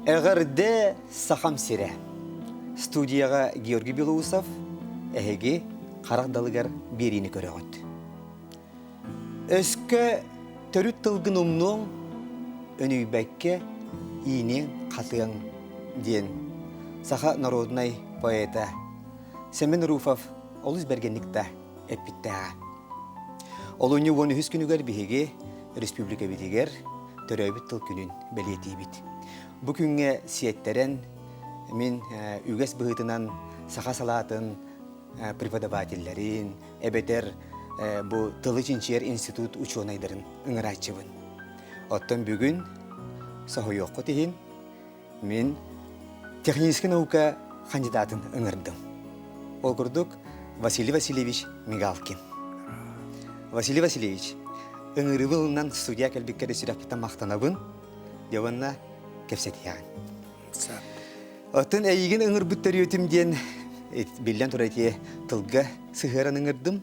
Эҕэрдэ Сахам сирэ! Студияҕа Георгий Белоусов, эһиги харах далыгар биэриини көрөҕүт. Өскө төрүт тылгын умнуоҥ, өнүйбэккэ ииниэҥ хатыаҥ диэн саха народнай поэта Семен Руфов олус бэргэнник да эппиттээҕэ. Олунньу 13 күнүгэр биһиги республикабытыгар төрөөбүт тыл күнүн бэлиэтиибит. Бу күҥҥэ сиэттэрэн мин үгэс быһыытынан саха салаатын преподавателлэрин эбэтэр бу тылы чинчийэр институт учуонайдарын ыҥырааччыбын. Оттон бүгүн соһуйуоххут иһин мин техническэй наука кандидатын ыҥырдым. Ол курдук Василий Васильевич Мигалкин. Василий Васильевич, ыҥырыыбын ылынан студия кэлбиккэр сүрэхпиттэн махтанабын. Дьэ уонна кэпсэтиэҕин. Оттон эйигин ыҥырбыт төрүөтүм диэн биллэн турар ити тылга сыһыаран ыҥырдым.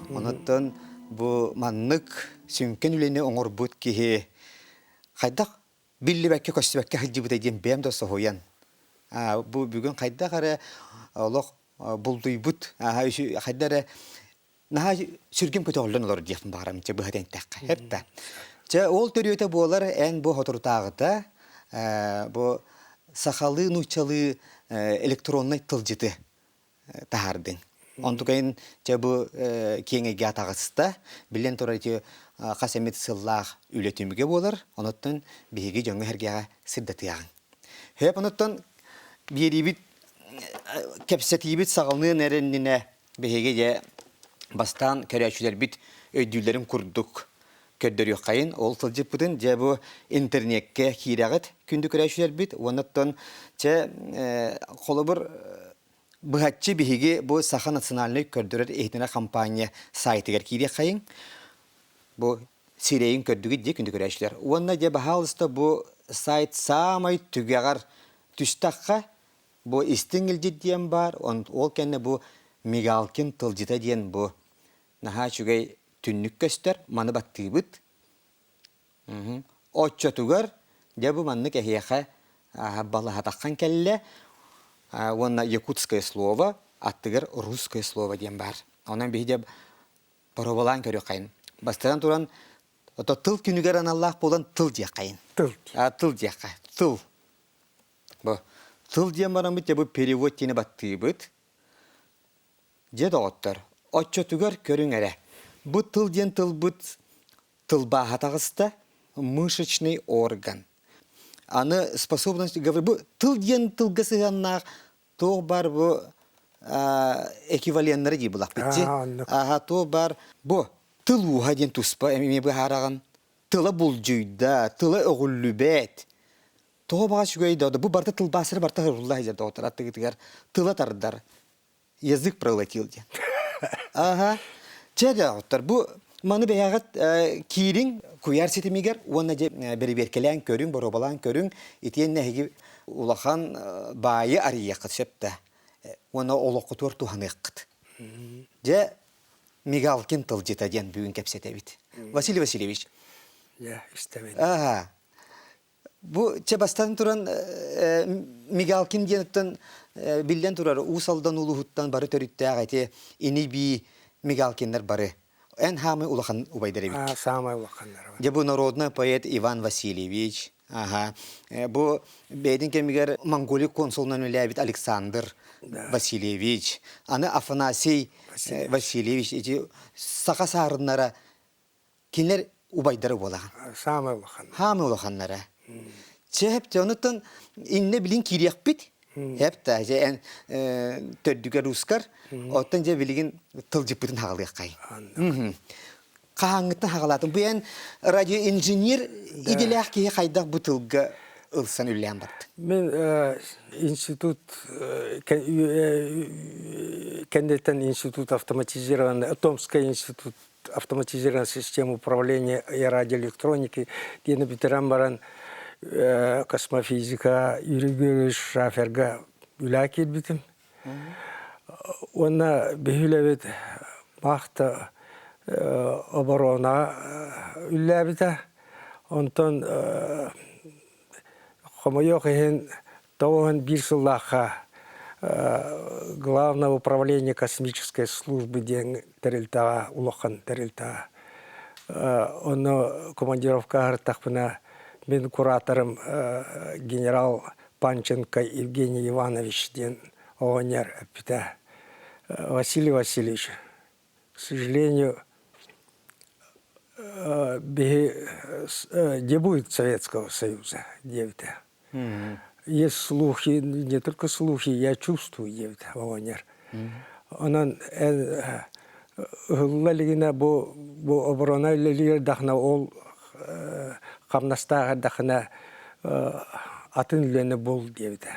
Онон бу маннык сүҥкэн үлэни оҥорбут киһи хайдах биллибэккэ-көстүбэккэ сылдьыбыта диэн бэйэм да соһуйан бу бүгүн хайдах эрэ олох бултуйбут хайдах эрэ наһаа сүргүм көтөҕүллэн олорор диэхпин баҕарам чэ быһа тэнтэххэ хэп чэ ол төрүөтэ буолар эн бу соторутааҕыта бу сахалыы нууччалыы электроннай тылдьыты таһаардыҥ. Онтукайын чэ бу киэҥ эйгэ таҕыста. Биллэн турар ити хас эмит сыллаах үлэ түмүгэ буолар. Онуттан биһиги дьоҥҥо-сэргэҕэ сырдатыаҕыҥ. Хөп онуттан биэриибит кэпсэтиибит саҕаланыан эрэ иннинэ биһиги дьэ бастаан көрөөччүлэрбит өйдүүллэрин курдук көрдөрүөххэйин. Ол сылдьыппытын дьэ бу интернеккэ киирэҕит күндү көрөөччүлэрбит. Уонна чэ холобур Быһаччы биһиги бу Саха национальнай көрдөрөр-иһитинэр хампаанньа сайтыгар киириэххэйиҥ. Бу сирэйин көрдүгүт дии күндү көрөөччүлэр. Уонна дьэ баһаалыста бу сайт саамай түгэҕэр түстэххэ бу истиҥ илдьит диэн баар, ол кэннэ бу Мигалкин тылдьыта диэн бу наһаа үчүгэй түннүк көстөр, маны баттыыбыт. Оччотугар дьэ бу маннык эһиэхэ балаһатаххан кэллэ уонна якутское слово аттыгар русское слово диэн баар. Онон биһиги боруобалаан көрүөххэйин. Бастатан туран, ото тыл күнүгэр аналлаах буолан тыл диэххэйин. Тыл. Тыл диэххэ. Тыл. Бу тыл диэн бараммыт дьэ бу перевод диэни баттыыбыт. Дьэ доҕоттор, оччотугар көрүҥ эрэ. Бу тыл диэн тылбыт тылбааһа таҕыста, мышечный орган. Аны способность говорю, бу тыл диэн тылга сыһыаннаах туох бар бу эквиваленнары дии булахпыт дии. Аха туох бар бу тыл ууһа диэн туспа эмиэ быһаараҕын. Тыла булдьуйда, тыла өҕүллүбэт. Тоҕо баҕа үчүгэй да, бу барыта тылбаастары барыта һырылла сылдьар доҕоттор аттыгытыгар тыла тардар. Язык проглотил диэн. Аха. Чэ доҕоттор, бу маны бэйэҕит киириҥ куйаар ситимигэр уонна дьэ бэрэбиэркэлээн көрүҥ, боруобалаан көрүҥ, итиэннэ эһиги улахан баайы арыйыаххыт сөп да уонна олоххутугар туһаныаххыт. Дьэ, Мигалкин тылдьыта диэн бүгүн кэпсэтэбит. Василий Васильевич. Дьэ, истэбин. Аха. Бу чэ бастатан туран Мигалкин диэниттэн биллэн турар Уус Алдан улууһуттан бары төрүттээх эти ини-бии Мигалкиннар бары. Эн хаамай улахан убайдар эбит. Саамай улаханнара. Дьэ бу народный поэт Иван Васильевич. Аха. Бу бэйэтин кэмигэр Монголия консулунан үлэлээбит Александр Васильевич. Аны Афанасий Васильевич ити саха саарыннара Кинилэр убайдара буолаҕын. Саамай улаханнара. Саамай улаханнара. Чэ, хэптэ, онуттан иннэ билин киириэхпит. Хэптэ, дьэ эн төрдүгэр ускар, оттон дьэ билигин тылдьыппытын хаҕалыаххай. Хаһааҥҥыттан хаҕалаатым. Бу эн радиоинженер идэлээх киһи хайдах бу тылга ылсан үллээн бардыҥ? Мин институт кэнниттэн институт автоматизированный Томскай институт автоматизированная система управления и радиоэлектроники диэни бүтэрэн баран космофизика Юрий Георгиевич Шаферга үлэ киирбитим. Уонна биһи үлэбит баахта оборона үллээбитэ. Онтон Хомойуох иһин, 91 сыллаахха Главное управление космической службы диэн тэрилтэҕэ, улахан тэрилтэҕэ онно командировка аһартахпына мин кураторым генерал Панченко Евгений Иванович диэн оҕонньор эппитэ. Василий Васильевич, к сожалению, биһи не будет Советского Союза диэбитэ. Есть слухи, не только слухи, я чувствую диэбитэ оҕонньор. Онон ыһылла илигинэ бу бу оборона үлэлиир дахына ол хамнастаах эрдэххинэ атын үлэни бул диэбитэ.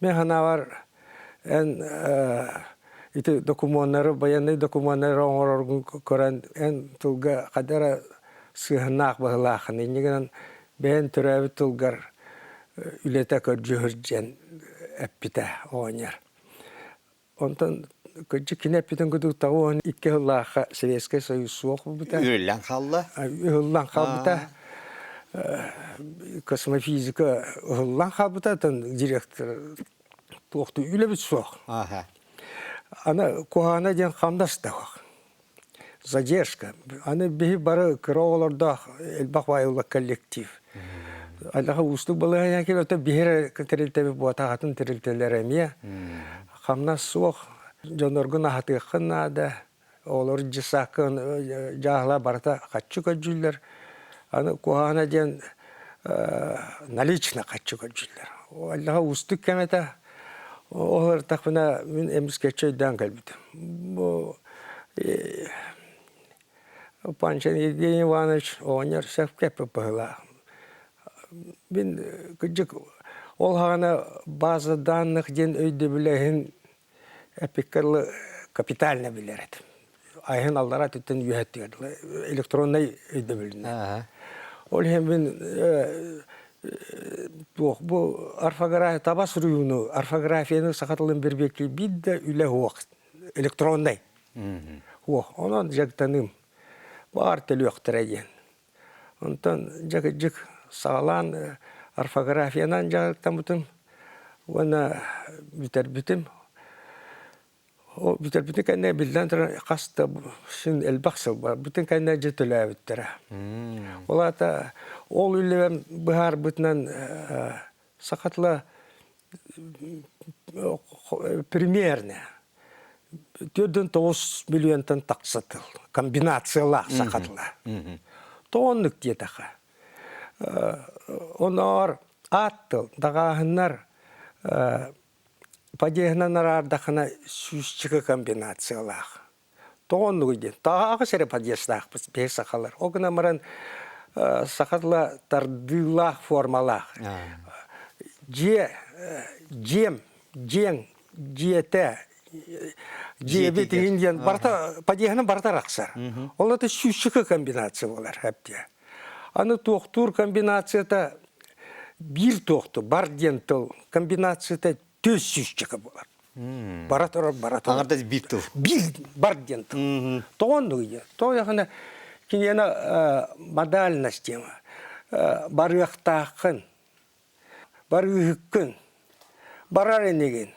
Мин санаабар эн ити докумуоннары байыаннай докумуоннары оҥороргун көрөн эн тылга хайдах эрэ сыһыаннаах быһыылааххын инньэ гынан бэйэн төрөөбүт тылгар үлэтэ көрдьүһүр диэн эппитэ оҕонньор. Онтон кырдьык кини эппитин курдук 92 сыллаахха Советскай Союз суох буолбута. Үрүллэн хаалла. Ыһыллан хаалбыта. Космофизика ыһыллан хаалбыта, оттон директор туохтуу үлэбит суох. Аны куһаҕана диэн хамнас да суох. Задержка. Аны биһи бары кыра оҕолордоох элбэх баайыллар коллектив. Аллаха уустук балаһыанньа кэлэр, оттон биһи эрэ тэрилтэбит буотах атын тэрилтэлэр эмиэ. Хамнас суох, дьонноргун аһатыаххын наада. Оҕолор дьыссаакка дьааһыла барыта хаччы көрдүүллэр. Аны куһаҕана диэн налично хаччы көрдүүллэр. Аллаха уустук кэм этэ. Ол ыртахпына мин эмискэччи өйдөөн кэлбитим. Бу Панчин Евгений Иванович оҕонньор сөпкө эппит быһыылаах. Мин кырдьык ол саҕана база данных диэн өйдөбүлэ иһин эппиккэ дылы капитально билэр этим. Айһын аллара өттүттэн үөһэ өттүгэр дылы электроннай өйдөбүлүнэн. Ол иһин мин туох бу орфография таба суруйууну орфографияны саха тылын бирбиэккэ биир да үлэ суох электроннай суох онон дьарыктаныым баар төлүөхтэрэ диэн онтон дьэ саҕалаан орфографиянан дьарыктаммытым уонна бүтэрбитим Ол бүтэрбитин кэннэ биллэн туран хас да син элбэх сыл барбытын кэннэ дьэ төлөөбүттэрэ. Ол аата ол үлэм быһаарбытынан саха тыла примерно 4,9 миллионтан тахса тыл комбинациялаах саха тыла. Тоҕоннук диэтэхэ. Оноор аат тыл даҕааһыннар Подъеһынан араардаххына сүүсчэкэ комбинациялаах. Тоҕо оннугуй диэн. Тааҕы эрэ подъездаахпыт биһи сахалар. Ол гынан баран саха тыла тардыылаах формалаах. Дьиэ, дьиэм, дьиэҥ, дьиэтэ, дьиэбит иһин диэн барыта подъеһынан барыта арахсар. Ол это сүүсчэкэ комбинация буолар эптиэ. Аны туохтуур комбинацията биир туохту бар диэн тыл комбинацията түс сүүсчэкэ буолар. Бара турар, бара турар. Аҥардас биир тыл. Биир бар диэн тыл. Тоҕо оннугуй диэн. Тоҕо яхына киниэнэ модальность тема. Барыахтааххын, Барыыһыккын, барар инигин,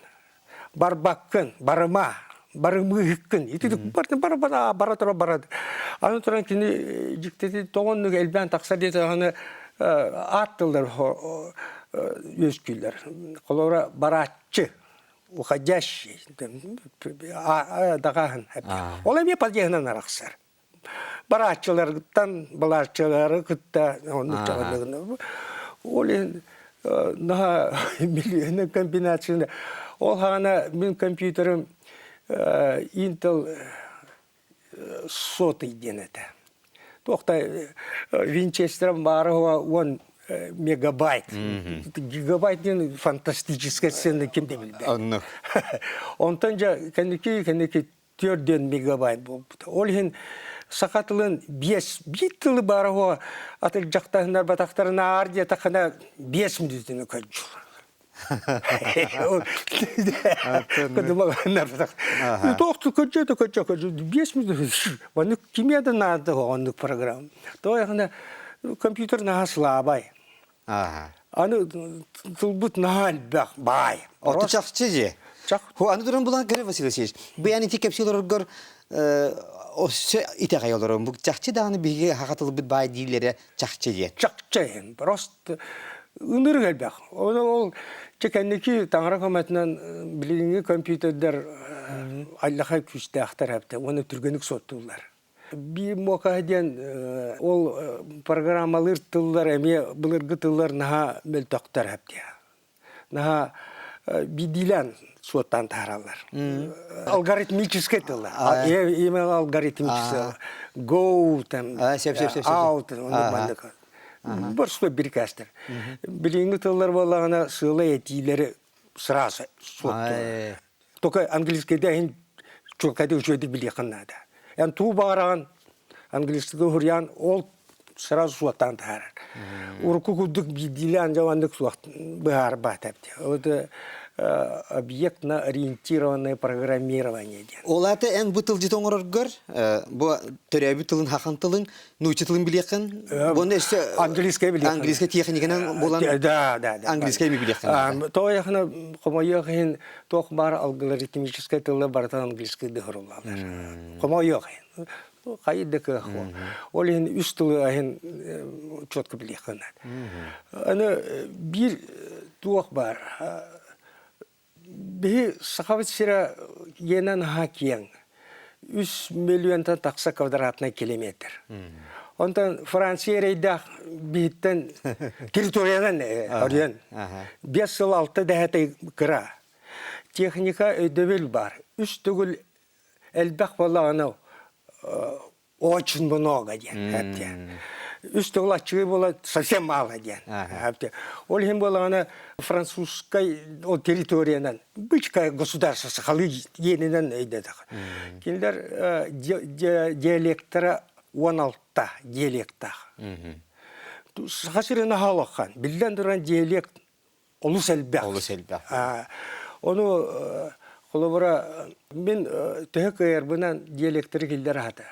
барбаккын, барыма, барымыыһыккын. Ити бара бара бара тура бара. Аны туран кини дьиктити тоҕоннук элбээн тахсар диэтэҕинэ аат тыллар үөскүүллэр. Холобура барааччы, уходящий даҕааһын. Ол эмиэ подъеһынан арахсар. Барааччыларыттан балааччылары кытта оннук Ол иһин наһаа миллионный комбинацияны ол хаҕана мин компьютерым Intel сотый диэн этэ. Туохта Винчестерым баара уон мегабайт. Гигабайт диэн фантастическая сцена ким да билбэт. Оннук. Онтон дьэ кэнники кэнники 4 мегабайт буолбута. Ол иһин саха тылын биэс биир тылы баара уо атырдьахтаһыннар батахтарын аар диэтэххинэ биэс мүнүүтүнү көрдүр. Туохту көрдө көрдө көрдө биэс мүнүүт маннык кимиэ да наада оннук программа. То яхына компьютер наһаа слабай. Аны тылбыт наһаа элбэх, баай. Оту чахчы же. Ху аны туран булан көрө Василий Васильевич. Бу яны ити кэпсии олороргор өссө итэҕэй олорон бу чахчы даҕаны биһиги хаха тылбыт баай дииллэрэ чахчы диэн. Чахчы просто ынырык элбэх. Ол ол чэ кэнники таҥара көмөтүнэн билиҥҥи компьютердар аллаха күүстээхтэр эбитэ уонна түргэнник суоттууллар. Биир муокаһа диэн ол программалыыр тыллар эмиэ былыргы тыллар наһаа мөлтөхтөр эбитэ. Наһаа биирдиилээн суоттаан таһаараллар. Алгоритмическай тыллар. Именно алгоритмическай. Go там, out, маннык. Борстой бирикээстэр. Билиҥҥи тыллар буоллаҕына сыала этиилэри сразу суоттуулар. Только английскайда иһин чуолкайдык үчүгэйдик билиэххин наада. Эн туу баҕараҕын английскайга уһуруйан ол сразу суоттаан таһаарар. Урукку курдук биирдиилээн дьаваннык суох быһаарбат эбит. Вот объектно-ориентированное программирование диэн. Ол аата эн бу тылдьыт оҥороргор бу төрөөбүт тылын хахан тылын нуучча тылын билиэххин уонна өссө английскай билиэххин английскай техниканан буолан да да да английскай эми билиэххин Тоойохына хомойуох иһин туох баар алгоритмическай тылы барытын английскай дыһырыллаллар. Хомойуох иһин. Хайы да кыах Ол иһин үс тылы иһин четко билиэххин. Аны биир туох баар Биһи Сахабыт сирэ иэнэ наһаа киэҥ. Үс миллионтан тахса квадратнай километр. Онтон Франция эрэйдээх биһиттэн территориянан оройуон 5 сыл алта дэһэтэй кыра. Техника өйдөбүл бар. Үс төгүл элбэх буоллаҕына очень много диэн эптэ. Үс төгүл аччыгый буола совсем мало диэн. Эптэ. Ол иһин буолаҕына французскай ол территориянан бычка государство сахалыы иэнинэн өйдөтөх. Кинилэр диалектара 16 диалектаах. Саха сирин аһа улахан. Биллэн туран диалект олус элбэх. Олус элбэх. Ону холобура мин төһө кыайарбынан диалекторы киллэр аһата.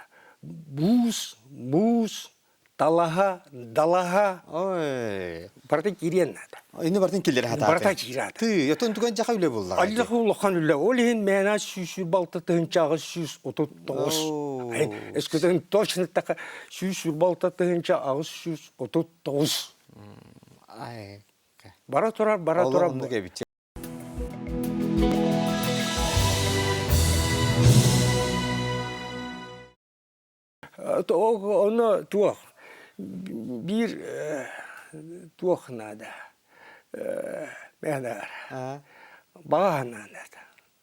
Буус, муус, талаһа, далаһа. Ой. Барыта киириэн наада. Инни бартын киллэр хатааты. Барыта киирэ Тыы, отон туган жаха үлэ булла. Аллах улахан үлэ. Ол иһин мээнэ 146 тыһынча 839. Эскүтэн точно така 146 тыһынча 839. Ай. Бара турар, бара турар. Оннук эбит. Онно туох биир туох наада мээнээр баҕа наада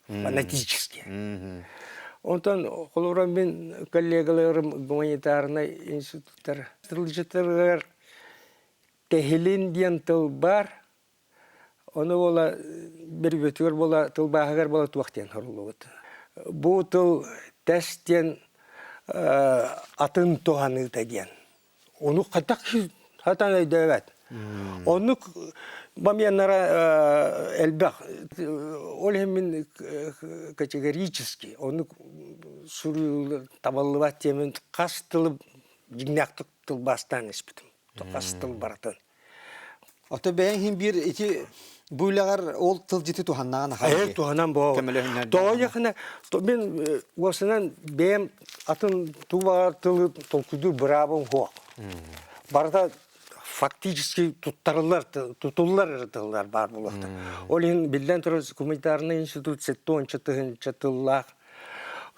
фанатически. Онтон холобура мин коллегаларым гуманитарнай институттар тылдьыттарыгар Тэһилин диэн тыл баар. Ону буола бөрүбүтүгэр буола тылбааһыгар буола туох диэн хоруллубут. Бу тыл тэс диэн атын туһаныыта диэн. Ону хайдах хатан өйдөөбөт. Оннук моменнара элбэх. Ол иһин мин категорически оннук суруйуу табыллыбат диэмин хас тылы дьиҥнээхтик тылбаастаан испитим. Хас тыл барытын. Ото бэйэҥ иһин биир ити бу үлэҕэр ол тылдьыты туһаннаҕын ахан Ээ туһанан боо. Көмөлөһүннэр. Тоҕо мин уосунан бэйэм атын тубаҕар тылы толкуйдуур быраабым суох. Барыта фактически туттарыллар тутуллар тыллар баар буолуохтар. Ол иһин биллэн турар гуманитарный институт 70 тыһыынча тыллаах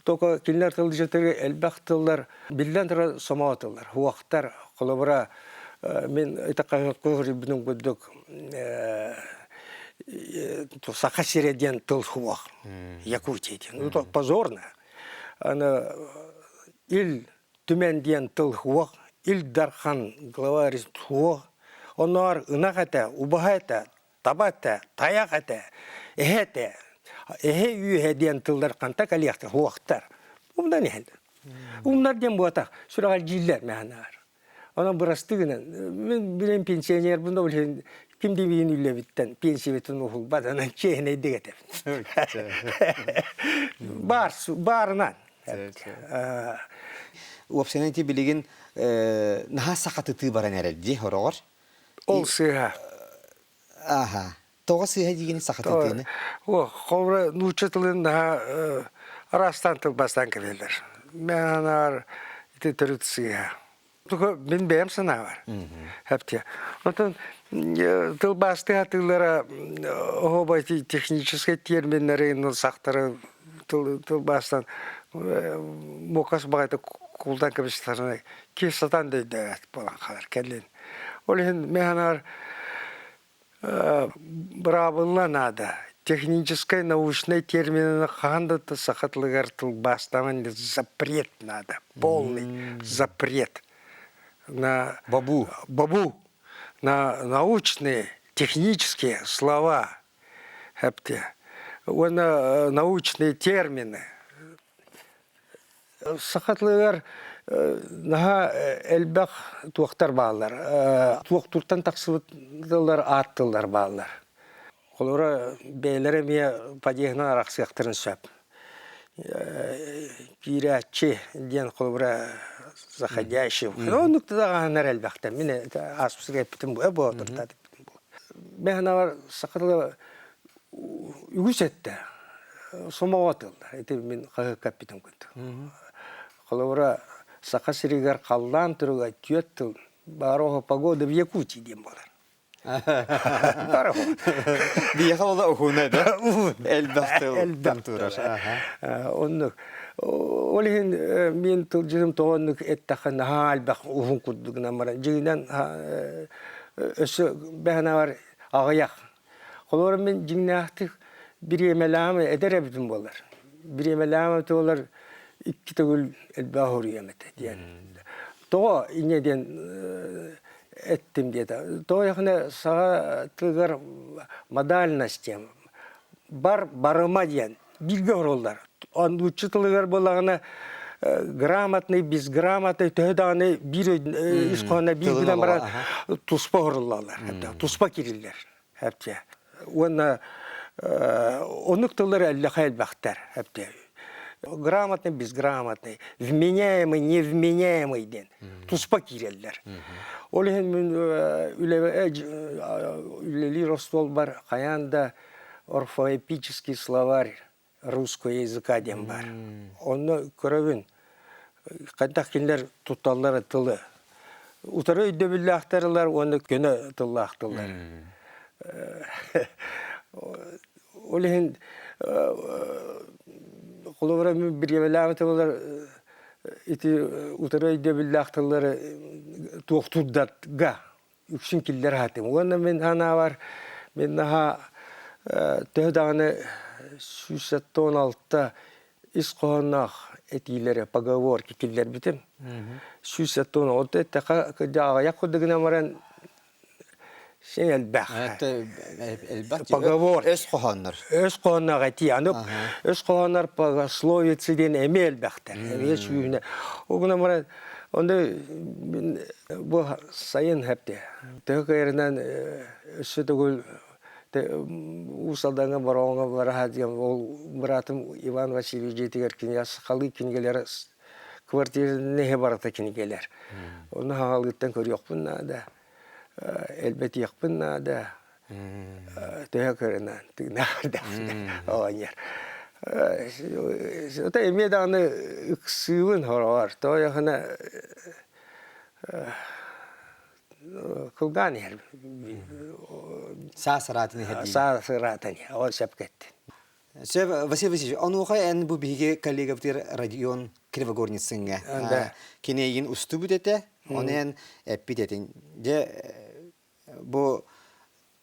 Только кинилэр тылдьытыгы элбэх тыллар, биллэн турар сомоҕо тыллар, уохтар. Холобура, мин итаккаһыппын курдук Саха сирэ диэн тыл суох. Якутия диэн. Ну, позорно. Аны Ил Түмэн диэн тыл суох, Ил Дархан глава суох. Онноор ынах этэ, убаһа этэ, таба этэ, тайах этэ, эһэ этэ, эһэ үөһэ диэн тыллар ханта кэлиэхтэр, суохтар. Умнан иһэллэр. Умнар диэн буотах, сүрэҕэлдьииллэр мээнээр. Онон бырастыы гынан, мин билин пенсионербын да билин ким дибиин үлэбиттэн пенсиябытын уһулбат, онон чиэһинэйдик этэбин. Баар, баарынан. Уопсайынан ити билигин наһаа сахатытыы баран эрэр дии хороҕор. Ол сыыһа. Аха. Тоҕо сыыһа диигини сахатытыыны? О, холобура нуучча тылын наһаа араастаан тылбаастаан кэлэллэр. Мен ити төрүт сыыһа. Туга мин бэйэм санаабар. Хэптиэ. Онтон тылбаастыы атыылара оһоба техническэй терминнэри сахтары тылбаастан муокас баҕайытык кулдан кэбистэринэ киһи сатаан да өйдөөбөт буолан хаалар кэлин. Ол иһин мен санаабар быраабылла наада. Техническай научнай терминini хаһан да саха тылыгар тылбаастаман запрет надо. Полный запрет. На бабу. Бабу. На научные, технические слова. Хэпте. Уонна научные термины. Саха тылыгар наһаа элбэх туохтар бааллар. Туохтууртан тахсыбыт тыллар аат тыллар бааллар. Холобура, бэйэлэрэ эмиэ подъеһынан арахсыахтарын сөп. Киирээччи диэн холобура заходящий. Оннук даҕаһаннар элбэхтэр. Мин ааспысыга эппитим бу, боотуртаат эппитим бу. Мен санаабар саха тыла үгүс эттэ сомоҕо тыллар. Ити мин хаһыакка эппитим курдук. Холобура, Саха сиригэр халлаан туруга түөрт тыл баар погода в Якутии диэн буолар. Бароһо. Биһиэхэ ола уһуна да? Элбэх тыл Элбэх турар. Оннук. Ол иһин мин тылдьытым тоҕо оннук эттэххэ наһаа элбэх уһун курдук гынан баран дьиҥинэн өссө бэһэнэҕэр аҕыйах. Холобура мин дьиҥнээхтик бириэмэлээҕим эдэр эбитим буоллар. Бириэмэлээҕим эбитэ буоллар икки төгүл элбэх уруйам этэ диэн. Тоҕо инньэ диэн эттим диэтэ. Тоҕо яхына саха тылыгар модальность диэн бар барыма диэн бииргэ оһороллор. Нуучча тылыгар буоллаҕына грамотный, безграмотный төһө даҕаны биир ис хоһооно биир гынан баран туспа оһоруллаллар, туспа кириллэр. Эптэ. Уонна оннук тыллар эллэхэ элбэхтэр. Эптэ. Грамотный, безграмотный, вменяемый, невменяемый диэн туспа киирэллэр. Ол иһин мин үлэлиир остуолбар хайаан да орфоэпический словарь русского языка диэн баар. Онно көрөбүн, хайдах кинилэр тутталлара тылы. Утары өйдөбүллээхтэр ылар уонна көнө тыллаах тыллар. Ол иһин холобура мин бириэмэлээҕи тыллар ити утары өйдөбүллээх тыллары туохтуурдарга үксүн киллэрэ сатыым. Уонна мин санаабар, мин наһаа төһө даҕаны 176 ис хоһоонноох этиилэри, поговорки киллэрбитим. 176 эттэххэ аҕыйах курдук гынан баран син элбэх. Элбэх Поговор. Өс хоһооннор. Өс хоһоонноох этии. Аны өс хоһооннор пословицы диэн эмиэ элбэхтэр. Эмиэ сүүһүнэ. Ол гынан баран онно мин бу сайын хэпти. Төһө кыайарынан өссө төгүл Уус Алдаҥҥа Бороҕоҥҥо бараһа диэн ол быраатым Иван Васильевич дьиэтигэр кинигэ сахалыы кинигэлэр квартираны иһэ барыта кинигэлэр. Ону хаҥалыыттан көрүөхпүн наада, элбэтиэхпин наада. Төһө көрүнэн тыынаар оҕонньор. Ото эмиэ даҕаны ыксыыбын хороҕор. Тоҕо кылгаан иһэр. Саас ыраатан иһэр диигин. Саас ыраатан иһэр. Ол сөпкө эттин. Сөп, Василий Васильевич, онуоха эн бу биһиги коллегабытыгар Родион Кривогорницыҥҥа кини эйигин устубут этэ, оны эн эппит этиҥ. Дьэ, бу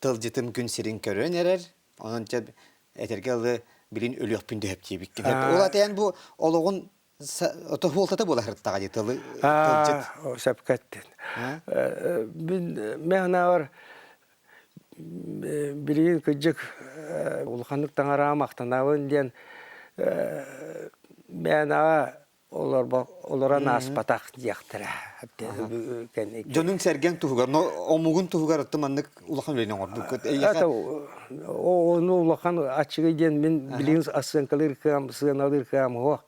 тылдьытым күн сирин көрөн эрэр, онон дьэ этэргэ дылы билин өлүөхпүн дөһөп диэбиккин. Ол ата эн бу олоҕун ото хуолтата буола сырыттаҕа дии тылы тылдьыт. Сөпкө эттин. Мин мен билигин кырдьык улаханнык таҥараҕа махтанабын диэн мээнэҕэ олорон ааспатах диэхтэрэ. Дьонуҥ-сэргэҥ туһугар, омугун туһугар оттон маннык улахан үлэни оҥорбуккут. Ону улахан аччыгый диэн мин билигин сыаҥкалыыр кыам, сыаналыыр кыам суох.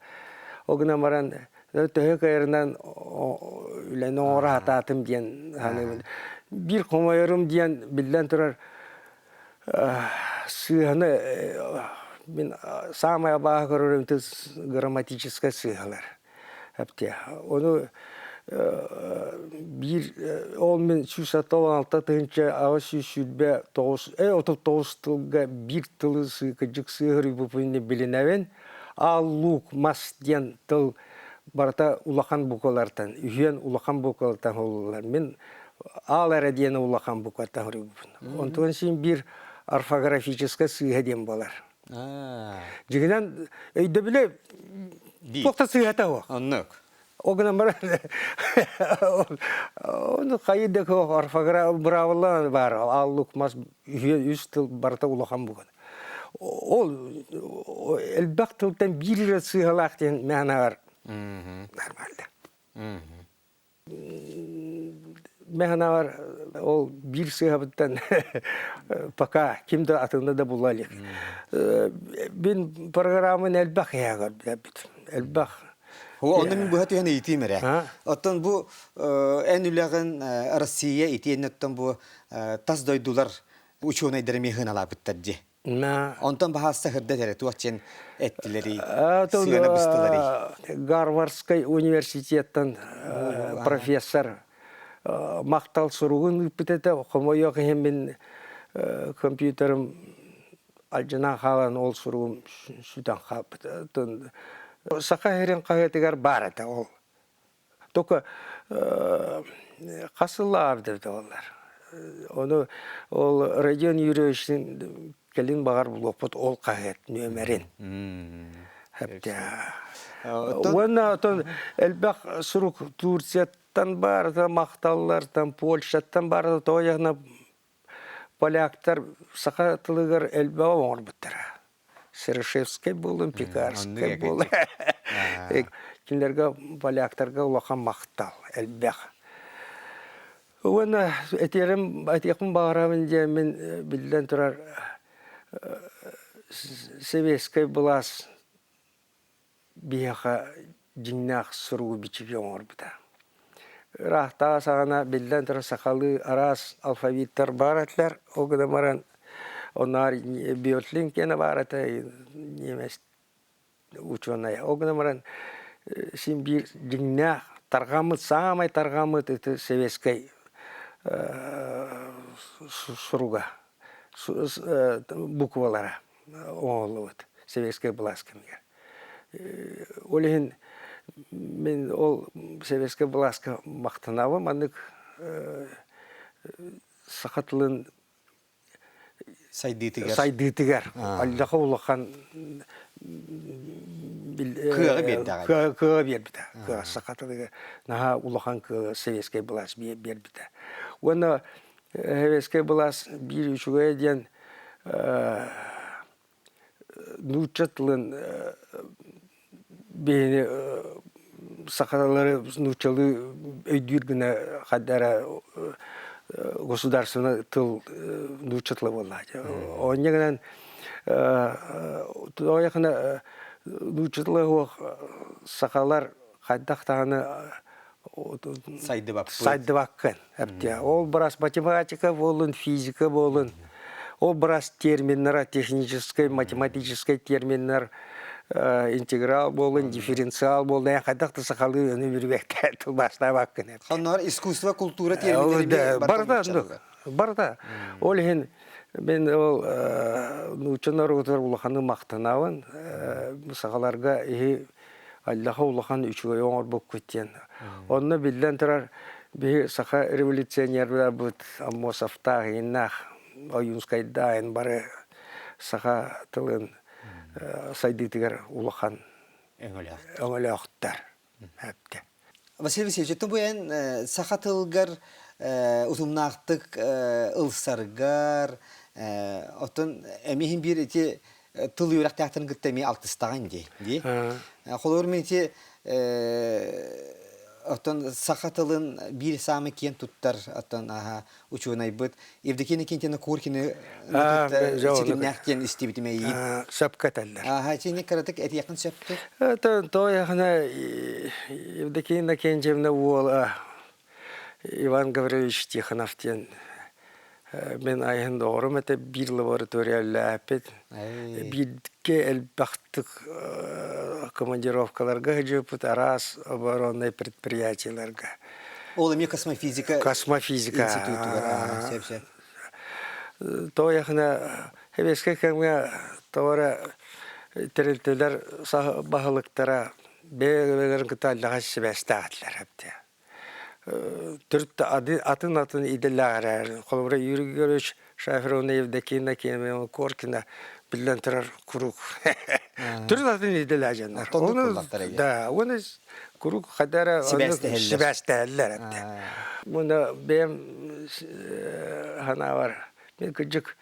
Ол гынан баран төһө кыайарынан үлэни оҥоро сатаатым диэн саныыбын. Биир хомойорум диэн биллэн турар сыыһаны мин саамай абааһы көрөрүм грамматическай сыыһалар. Эптиэ. Ону биир ол мин 166 829 39 тылга биир тылы кырдьык сыыһырыйбыппын билинэбин. Аал луук мас диэн тыл барыта улахан буквалартан, үһүөн улахан буквалартан холуллар. Мин аал эрэ диэн улахан букваттан хоруйбуппун. Онтон син биир орфографическай сыыһа диэн буолар. Дьиҥинэн өйдөбүлэ туох да сыыһата суох. Оннук. Ол гынан баран ону хайы да орфограф баар аал мас үс тыл барыта улахан буган. Ол элбэх тылтан биир эрэ сыыһалаах диэн мээнэҕэр нормально. Мээнэҕэр ол биир сыыһабыттан пока ким да атынна да була илик. Мин программын элбэх иһэҕэр билэбит. Элбэх. Онно мин быһа түһэн ыйытыым эрэ. Оттон бу эн үлэҕин Россия итиэннэ оттон бу тас дойдулар учуонайдары эмиэ сыаналаабыттар дии. Онтон баһаасса сырдат эрэ туох диэн эттилэрий, сыана быстыларый? Гарвардскай университеттан профессор махтал суругун ыыппыт этэ. Хомойуох иһин мин компьютерым алдьанан хаалан ол суругум сүтэн хаалбыт. Саха сирин хаһыатыгар баар этэ ол. Только хас сыллааҕар эбитэ буоллар. Ону ол Родион Юрьевичтин кэлин баҕар булуохпут ол хаһыат нүөмэрин. Уонна отон элбэх сурук Турцияттан баарыта махталлартан, Польшаттан баарыта тоҕо поляктар саха тылыгар элбэҕи оҥорбуттара. Серошевскай буоллун, Пекарскай буоллун. Кинилэргэ поляктарга улахан махтал элбэх. Уонна этиэрим, этиэхпин баҕарабын диэн мин биллэн турар сэбиэскэй былаас биһиэхэ дьиҥнээх суругу-бичиги оҥорбута. Ыраахтааҕы саҕана биллэн турар сахалыы араас алфавиттар баар этилэр. Ол гынан баран оннооҕор Бёртлинг диэнэ баар этэ, ньиэмэс учуонайа. Ол гынан баран син биир дьиҥнээх тарҕаммыт, саамай тарҕаммыт ити советскай суруга, буквалара оҥоһуллубут советскай былаас кэмигэр. Ол иһин мин ол советскай былааска махтанабын маннык саха тылын сайдыытыгар сайдыытыгар аллаха улахан кыаҕы биэрдэҕэ кыаҕы биэрбитэ кыаҕы саха тылыгар наһаа улахан кыаҕы советскай былаас биэрбитэ уонна Советскай былаас биир үчүгэйэ диэн нуучча тылын биһини сахалары нууччалыы өйдүүр гына хайда эрэ государственный тыл нуучча тыла буолла. Онньа гынан тоҕо нуучча тыла суох сахалар хайдах даҕаны сайдыбаппыт. Сайдыбаккын. Эптиэ. Ол бырас математика буолун, физика буолун, ол бырас терминнара, техническай, математическай терминнэр интеграл буолун, дифференциал буолун, хайдах да сахалыы аны бүрүбэккэ тылбаастаабаккын. Ханнар искусство, культура терминнэри барыта барыта. Ол иһин мен ол нуучча норуотугар улаханнык махтанабын. Сахаларга иһи Аллаха улахан үчүгэй оҥорбуккут диэн. Онно биллэн турар, биһи саха революционердарбыт Аммосовтаах, Иннаах, Ойуунскайдаах бары саха тылын сайдыытыгар улахан өҥөлөөхтөр. Эптэ. Василий Васильевич, бу эн саха тылгар утумнаахтык ылсаргар, оттон эмиһин биир ити тыл үөрэхтээхтэрин кытта эмиэ алтыстаҕын дии. Дии. Холобур мин ити оттон саха тылын биир саамай киэн туттар оттон учуонайбыт Евдокия Никитина Куркины ситимнээх диэн истибитим эйиин. Сөпкө этэллэр. Аха, итини кыратык этиэххин сөптүр. Тоойахына Евдокия Иннокентьевна уола. Иван Гаврильевич Тихонов диэн мин айһын доҕорум этэ биир лаборатория үлэлээппит. Бииргэ элбэхтик командировкаларга сылдьыбыппыт араас обороннай предприятиеларга. Ол эмиэ космофизика Космофизика институтугар сөп сөп. Тоойахына сэбиэскэй кэмҥэ тоҕо эрэ тэрилтэлэр баһылыктара бэйэ-бэйэлэрин кытта аллаҕа сибээстээх этилэр эбит. Төрүт атын-атын идэлээх эрээри, холобура Юрий Григорьевич Шаферовна Евдокина Кемеровна Коркина биллэн турар куруук төрүт атын идэлээх дьоннор. Да, уонна куруук хайда эрэ сибээстэһэллэр эбит. Уонна бэйэм санаабар мин кырдьык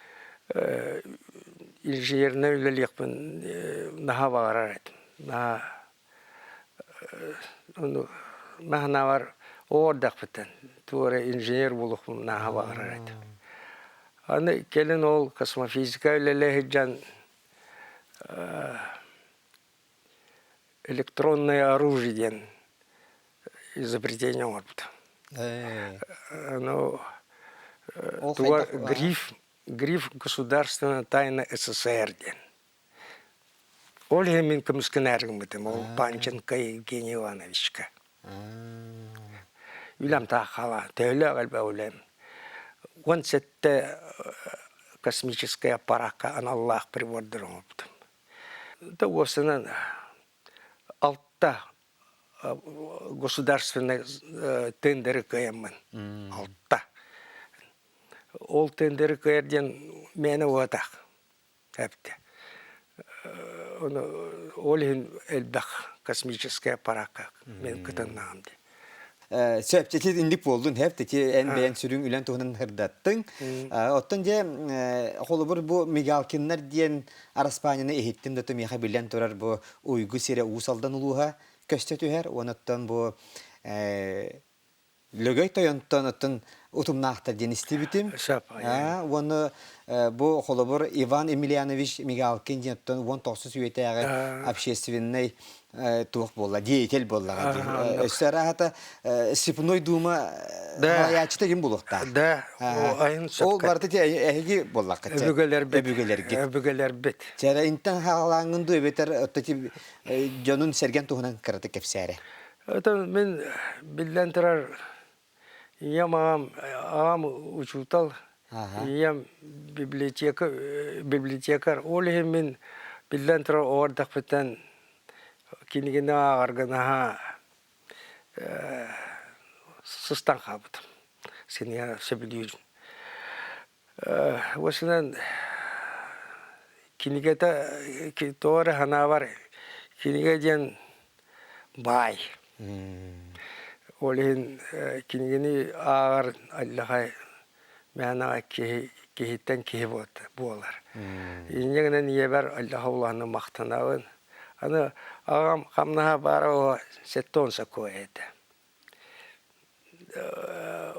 инженеринэн үлэлиэхпин наһаа баҕарар этим. Наһаа Ону наһанаабар оҕордахпыттан туох эрэ инженер буолуохпун наһаа баҕарар этим. Аны кэлин ол космофизика үлэлээ сылдьан электронное оружие диэн изобретение оҥорбутум. Ну, туга гриф гриф государственная тайна СССР диэн. Ол иһин мин көмүскэнээри гыммытым, ол Панченко Евгений Ивановичка. Үлэм таах хаала, төһөлөөх элбэх үлэм. 17 космическай аппаракка аналлаах прибордар оҥорбутум. Да уопсайынан алта государственный тендери кыайаммын. Алта. Ол тендери кыайар диэн мээнэ уотах. Эптэ. Ону ол иһин элбэх космическай аппаракка мен кытыннаҕым дии. Сөп, ити инник буоллун, хэп, ити эн бэйэн сүрүн үлэн туһунан ырдаттыҥ. Оттон дьэ, холобур бу Мигалкиннар диэн араспаанньаны иһиттим да миэхэ биллэн турар бу Уйгу сирэ Уус Алдан улууһа көстө түһэр. Онуттан бу Лөгөй тойонтон оттон утумнаахтар диэн истибитим. Уонна бу холобур Иван Емельянович Мигалкин диэн оттон 19 үйэтээҕи общественнай туох буолла, деятель буоллаҕа дии. Өссө арааһата Степной Дума салайааччыта ким буолуохтаах? Да, Ол барыта эһиги буоллаххыт. Өбүгэлэрбит. Өбүгэлэргит. Өбүгэлэрбит. Чэрэ интэн хаалааҥҥын дуу эбэтэр дьонун сэргэн туһунан кыратык кэпсээрэ. Оттон мин биллэн турар ийэм аҕам аҕам учуутал, ийэм библиотека библиотекарь. Ол иһин мин биллэн турар оҕо эрдэхпиттэн кинигэни ааҕарга наһаа сыстан хаалбытым. Синьэ сөбүлүүрүм. Уосунан кинигэтэ тоҕо эрэ санаабар кинигэ диэн баай. Ол иһин кинигэни ааҕар аллахай мээнэҕэ киһи киһиттэн киһи буолар. Инньэ гынан ийэбэр аллаха улаханнык махтанабын. Аны аҕам хамнаһа баара уһу 70 сокуо этэ.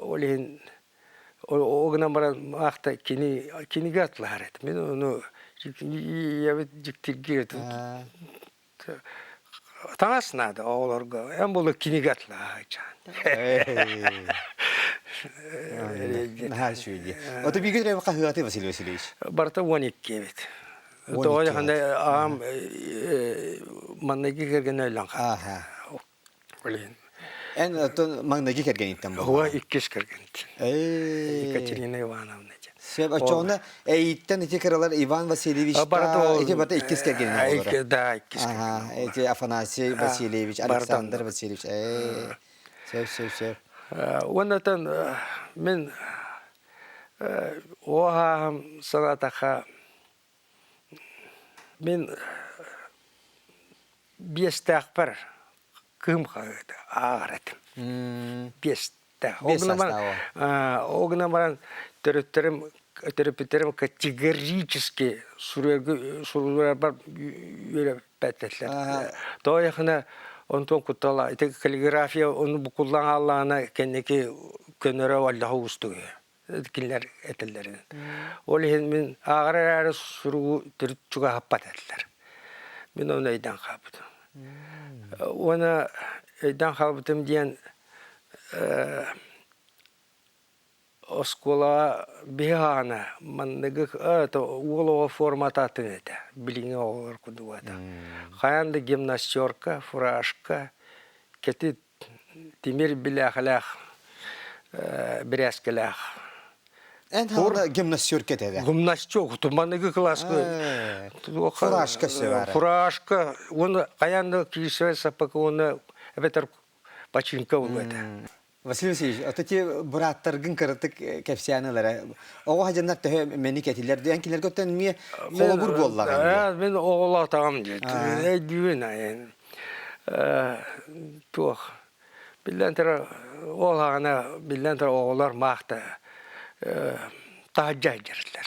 Ол иһин ол гынан баран маахта кини кинигэ атлаһар этим. Мин ону ийэбит дьиктиргиир таҥас наада оҕолорго. Эн буолу кинигэ атлаһаачаан. Наһаа үчүгэй дии. Ото бииргэ төрөөбүт хаһыаты Василий Васильевич? Барыта 12 эбит. Тоҕо аҕам манныгы кэргэнэ өлөн хаалла. Блин. Эн оттон маҥнайгы кэргэниттэн буолла. Уо иккис кэргэнтэн. Екатерина Ивановна диэн. Сөп, оччоҕуна эйиттэн ити кыралар Иван Васильевич ити барыта иккис кэргэнинэн буолара. Да, иккис кэргэн. Ити Афанасий Васильевич, Александр Васильевич. Сөп, сөп, сөп. Уоннатан мин оһааһым санаатахха Мин биэстээхпэр кыым хаһыаты ааҕар этим. Биэстээх. Ол гынан баран, ол гынан баран төрүттэрим төрөппүттэрим категорически суруйарбар үөрэппэт этилэр. Тоҕо диэххинэ онтон куттала ити каллиграфия ону буккуллан хааллаҕына кэнники көнөрө оллоһо уустук үһү. кинилэр этэллэринэн. Ол иһин мин ааҕар эрээри суругу төрүт чугаһаппат этилэр. Мин ону өйдөөн хаалбытым. Уонна өйдөөн хаалбытым диэн Оскуолаҕа биһи хаана манныгы уол оҕо формата атын этэ, билиҥҥи оҕолор курдук этэ. Хайаан да гимнастерка, фуражка, кэтит тимир билээхэлээх бирээскэлээх. Эн хаана гимнастерка этэ Гимнастерка, манныгы кылааска фуражка все Фуражка, уонна хайаан да киирсибэт саппыкы уонна эбэтэр бачыыҥка буолуо этэ. Василий Васильевич, ото ти бырааттаргын кыратык кэпсээн ылара. Оҕо хадьаннар төһө мэни кэтилэр эн кинилэргэ оттон эмиэ холобур буоллаҕын. Мин оҕолоотоҕум диэт. Өйдүүбүн айан. Туох биллэн турар ол аҕана биллэн турар оҕолор маахта таһырдьа сылдьар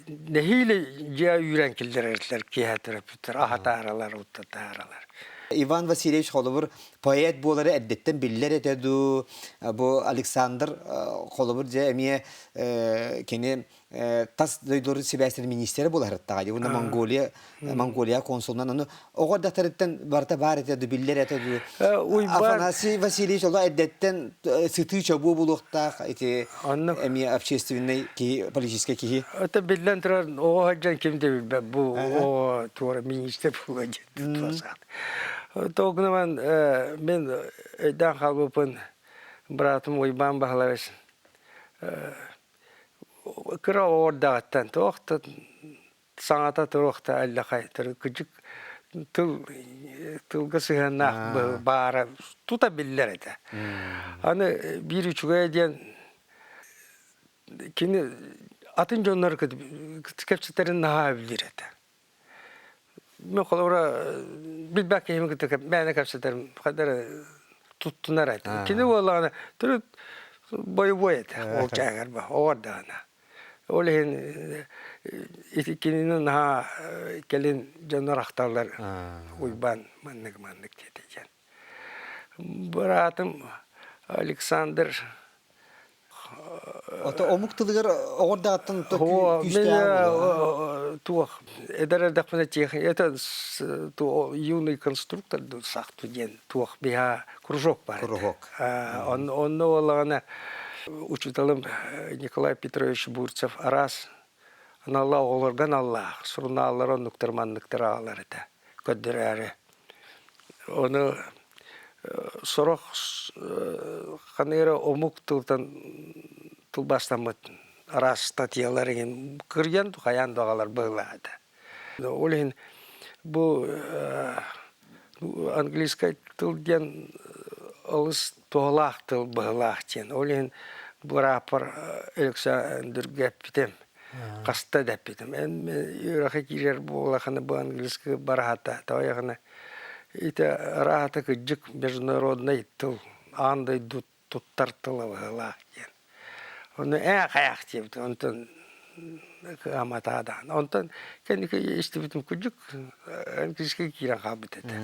Нэһиилэ дьиэ үүрэн киллэрэрилэр киэһэ төрөппүттэр аһатааралар, уттатааралар. Иван Васильевич холобур поэт буолара эрдэттэн биллэр этэ дуу, бу Александр холобур дьэ эмиэ кини тас дойдуларын сибээстэрин министрэ буоларыттаҕа дии уонна Монголия Монголия консулунан ону оҕо эрдэхтэриттэн барыта баар этэ дуу биллэр этэ дуу Афанасий Васильевич оло эрдэттэн сытыы чобуо булуохтаах ити эмиэ общественный киһи политический киһи Это биллэн турар оҕо сылдьан ким да билбэт бу оҕо туора министр буолуо диэн Толкунаман мин өйдөөн хаалбыппын братым Уйбаан Баһылайбыс Кыра оҕордоҕуттан туох да саҥата туруох да эллэхэй кыдьык тыл тылга сыһыаннаах баара тута биллэр этэ. Аны биир үчүгэйэ диэн кини атын дьоннор кэпсэтэрин наһаа билэр этэ. Мин холобура билбэт киһим кытта мээнэ кэпсэтэрим хайда эрэ туттунар этэ. Кини буоллаҕына төрүт бойобуой этэ ол чааһыгар оҕор даҕаны. Ол иһин ити кинини наһаа кэлин дьоннор ахталлар Уйбаан маннык маннык диэтэ диэн. Быраатым Александр Ото омук тылыгар оҕордааттан күүстээх туох эдэр эрдэхпинэ это юный конструктор сахту диэн туох биһа кружок бар кружок онно буоллаҕына учууталым Николай Петрович Бурцев араас аналлаах оҕолорго аналлаах сурунааллар оннуктар манныктар аҕалар этэ көрдөрөөрү Ону сорох ханнык эрэ омук тылтан тылбаастаммыт араас статьялар иһин кырыйан хайаан да аҕалар быһыылаах этэ. Ол иһин бу английскай тыл диэн олус туһалаах тыл быһыылаах диэн. Ол иһин бырааппар Александрга эппитим. Хаста да эппитим. Эн үөрэххэ киирэр буоллаххына бу английскай бараһата тоойохуна ити араата кырдьык международный тыл аан дойду туттар тыла быһыылаах диэн. Ону ээ хайаах диэбит онтон кыаматаа даҕаны. Онтон кэнники истибитим кырдьык английскай киирэн хаалбыт этэ.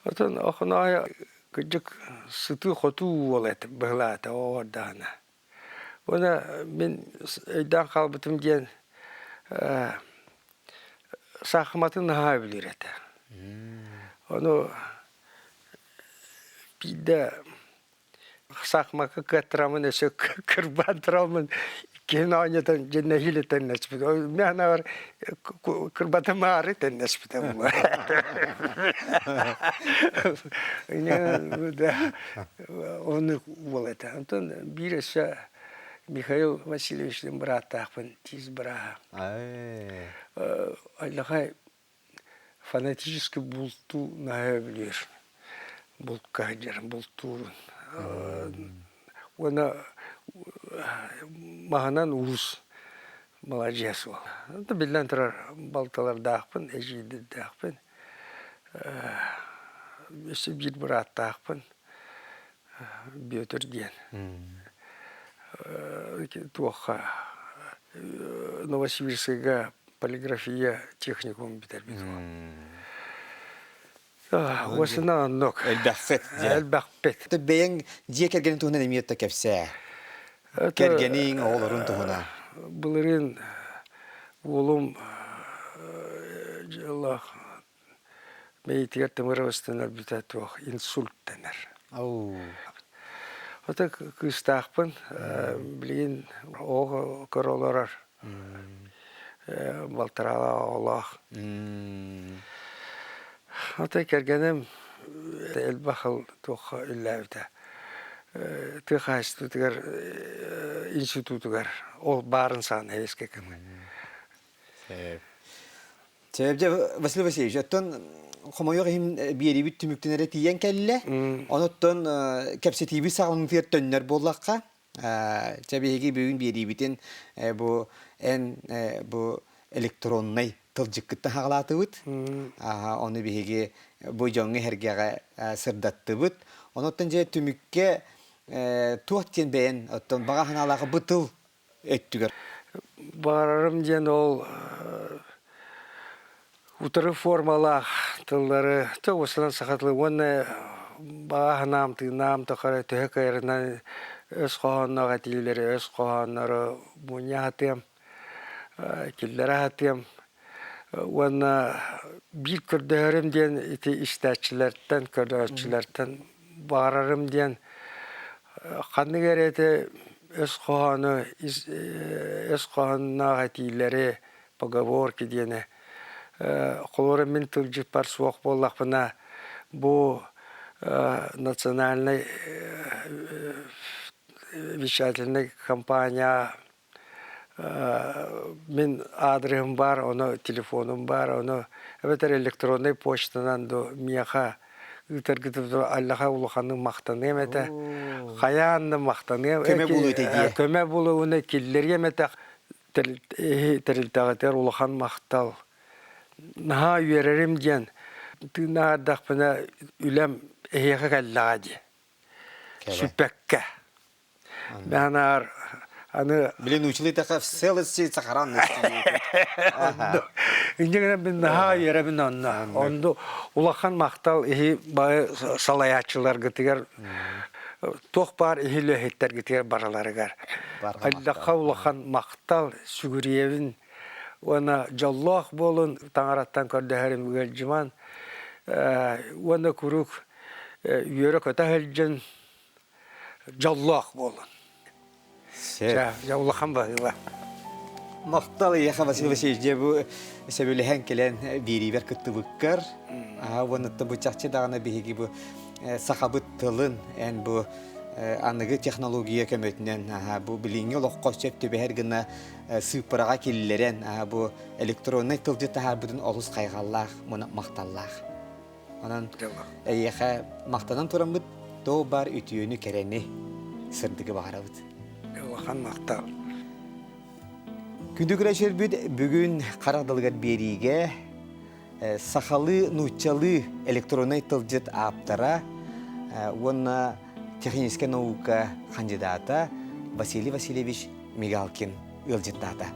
Оттон Охоноойо кырдьык сытыы-хотуу уол этэ быһыылаата оҕо даҕаны. Уонна мин өйдөөн хаалбытым диэн саахыматын наһаа сөбүлүүр этэ. Ону биирдэ саахымакка кыаттараммын өссө кырбаан тураммын иккиһин оонньотон дьэ нэһиилэ тэҥнэспит. Мин анаабар кырбатымаары тэҥнэспитэ буолуо. Оннук уол этэ. Онтон биир өссө Михаил Васильевичтыын бырааттаахпын, тиис бырааһа. Аллахай фанатически бултуу наһаа сөбүлүүр. Булка сылдьар, бултуурун. Уонна маһынан уус маладьыас уол. Биллэн турар балтылардаахпын, эдьиийдэрдээхпин. Өссө биир бырааттаахпын. Бүөтүр диэн туохха Новосибирскайга полиграфия техникум бүтэрбит уол. Осына оннук. Элбэхпит. Элбэхпит. Бэйэҥ дьиэ кэргэнин туһунан эмиэ да кэпсээ. Кэргэниҥ, оҕолорун туһунан. Былырыын уолум дьыллаах Мэйиитигэр тымыр ыстан өлбүтэ туох инсульт дэнэр. Ото кыыстаахпын, билигин оҕо көрө олорор. Балтараалаах оҕолоох. Ото кэргэним элбэх сыл туохха үлэлээбитэ. Тыа хаһаайыстыбатыгар институтугар ол баарын саҕана эбискэ кэмҥэ. Чэ, Василий Васильевич, оттон хомойуох иһин биэриибит түмүктэнэрэ тиийэн кэллэ. Онуттан кэпсэтиибит саҕаланыытыгар төннөр буоллахха, чэ биһиги бүгүн биэриибитин бу эн бу электроннай тылдьыккыттан хаҕалаатыбыт. Ону биһиги бу дьоҥҥо-сэргэҕэ сырдаттыбыт. Онуттан дьэ түмүккэ туох диэн бэйэн оттон баҕа санаалаах бу тыл өттүгэр. Баҕарарым диэн ол утары формалаах тыллары тоҕусунан саха тылы уонна баҕа санаам тыынаам тухары төһө кыайарынан өс хоһоонноох этиилэри өс хоһооннору мунньа сатыам киллэрэ сатыам уонна биир көрдөһөрүм диэн ити истээччилэртэн көрөөччүлэртэн баҕарарым диэн ханнык эрэ ити өс хоһоону өс хоһоонноох этиилэри поговорки диэни холобура мин тылдьыппар суох буоллахпына бу национальнай вещательнай компания Мин аадырыһым баар, ону телефонум баар, ону эбэтэр электроннай почтанан ду миэхэ ыытаргытын аллаха улаханнык махтаныам этэ. Хайаан да махтаныам. Көмө булуу этэ дии. Көмө булууну киллэриэм этэ. Тэрилтэҕитигэр улахан махтал. Наһаа үөрэрим диэн тыыннаах эрдэхпинэ үлэм эһиэхэ кэллэҕэ дии. Сүппэккэ. Наанаар аны Блин, учили така в целости сохранности. Инньэ гынан мин наһаа үөрэбин онно. Онду улахан махтал иһи бары салайааччыларгытыгар туох баар иһи үлэһиттэргитигэр бараларыгар. Аллахха улахан махтал сүгүрүйэбин уонна дьоллоох буолун таҥараттан көрдөһөрүм ыалдьыман уонна куруук үөрэ-көтө сылдьын дьоллоох буолун. Сөп. Дьэ, улахан баһыыба. Махтал эйиэхэ Василий Васильевич, дьэ бу сөбүлэһэн кэлэн биэриибэр кыттыбыккар. Уонна бу чахчы даҕаны биһиги бу сахабыт тылын эн бу аныгы технология көмөтүнэн бу билиҥҥи олоххо сөп түбэһэр гына сыыппараҕа киллэрэн бу электроннай тылдьыт таһаарбытын олус хайҕаллаах уонна махталлаах. Онон эйиэхэ махтанан тураммыт тоо бар үтүөнү кэрэни сырдыгы баҕарабыт. Улахан махтал. Күндү көрөөччүлэрбит бүгүн харах далыгар биэриигэ сахалыы нууччалыы электроннай тылдьыт ааптара уонна техническэй наука хандьыдаата Василий Васильевич Мигалкин ыалдьыттаата.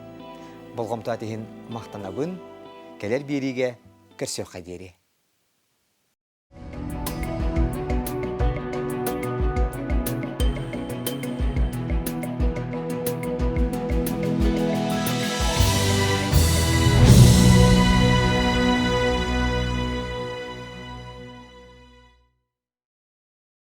Болҕомтоот иһин махтанабын. Кэлэр биэриигэ көрсүөххэ диэри.